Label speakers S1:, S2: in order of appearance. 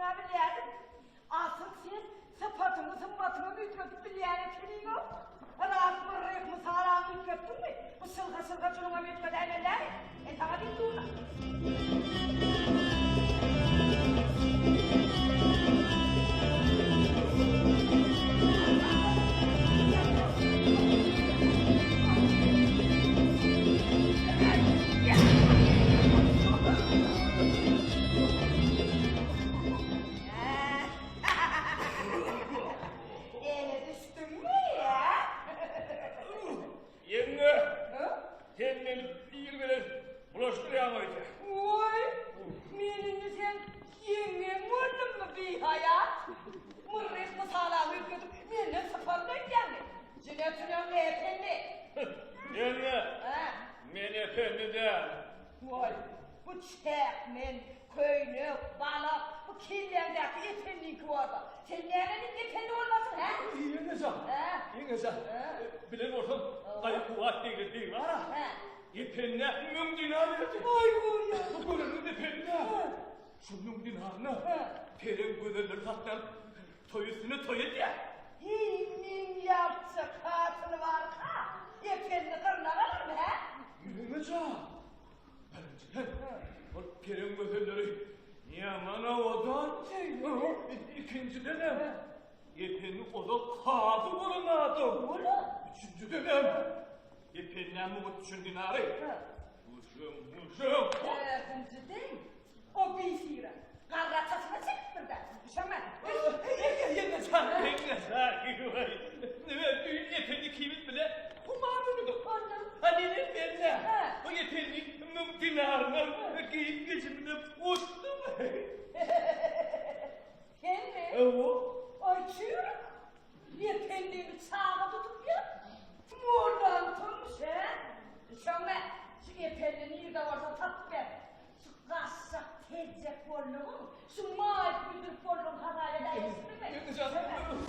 S1: Men-ä bilýärdim. Asyl sen sypatyňy, symmatyňy üýtgedip bilýän ekeniň-ow. Ras bir rehmi-salamyny üýtgetdiňmi? Bu şylha-şylha juluňam üýtgedäýmeli-dämi? Men saňa diýip durun-a. Ele düşdüňmi, ýa?
S2: Ýeňňe, sen meni bir bilen bulaşdyrýaň öýdýän.
S1: Oý, men indi seň ýeňňeň boldummy, bihaýa? Myrryh mysalaňy üýtgedip, menden syparyn öýdýäňmi? Jüne tüneňli ependi.
S2: Ýeňňe, men ependi däl.
S1: Waý, bu çäkmen, köýnek, balak, bu kelläňdäki ependiňki bolsa. Sen näme indi ependi bolmasyň, hä?
S2: Ýeňňejan, ýeňňejan, bilen bolsaň, Gaýyp Kuwwat begli beg bar-a. Ependä 1000 dinar berdi.
S1: Aý, görýän.
S2: Bu göreniňiz ependä. Şu 1000 dinaryna pereň gözelleri satyn alyp, toý üstüne toý edýär.
S1: Heý, meň ýapjak hatyny barka, ependi gyrnak alarmy, hä?
S2: Ýeňňejan, Birinjiden, ol pereň gözelleri ýaman owadan. Ikinjidenem, Ependi ozal kazy bolan adam. Üçünjidenem, Ependä mugt düşen dinary. Guşuň, guşuň.
S1: Dördünjiden, o bisyra garry atasyna çekipdir-dä. Düşeňmi?
S2: Ýeňňe jan, ýeňňe jan. Neme, düýn Ependi ikimiz bile humar oýnadyk.
S1: Ondan?
S2: Ha, neneň bende? Bu Ependi müň dinaryny geýim-gejimine goşdum.
S1: Senmi?
S2: Hawa.
S1: Aý, çüýrük. Ependini çaga tutup ýör. Mollaň turmuş, hä? Düşeňme, şu Ependi nirde bolsa tapyp ber. Şu gaçjak, tezjek boldugyň, şu maýyp müdrik boldugyň hasap edäýesinmi?